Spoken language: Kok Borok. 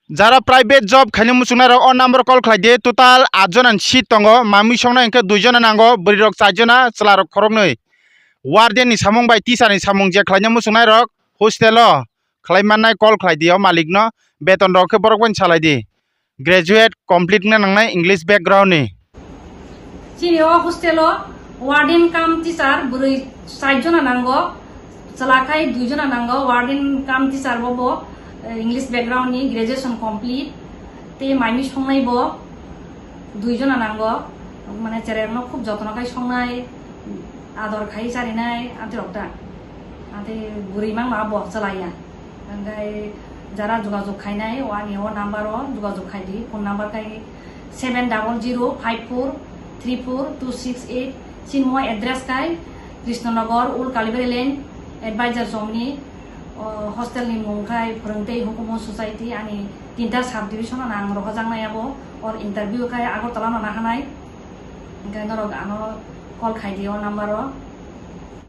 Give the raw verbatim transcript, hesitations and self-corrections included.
Jara private job khaina muchungnai rok o number call khlai di. Total at jona ni seat tongo, mamui songnai hwnkhe dui jona nango, bwrwi rok char jona, chwla rok khoroknwi. Warden ni samung bai teacher ni samung je khlaina muchungnai rok hostel o khlai mannai call khlai di o malik no, beton rok khe borok bai salai di. Graduate complete wngna nangnai English background ni. Chini o hostel o warden cum teacher bwrwi char jona nango, chwla khai dui jona nango. Warden cum teacher bo bo, eh, English background ni, graduation complete, tei maimi songnai bo dui jona nango, mane cherai rok no khub jotno khai songnai, ador khai charinai, amtwi rok ta. Amtwi bwrwi mang ma bo chwla ya. Hwnkhe jara jogajog khainai, o ani o number o jogajog khai di, phone number khai seven double zero five four three four two six eight. Chini o address khai Krishnanagar, Old Kalibari Lane, Advisor Chowk ni, o, hostel ni mung khai Phwrwngtwi Hukumu Society, ani tinta sub division ano ang rohorjaknai abo, or interview khai Agartala no nahanai. Hwnkhe norok ano call khai di o number o.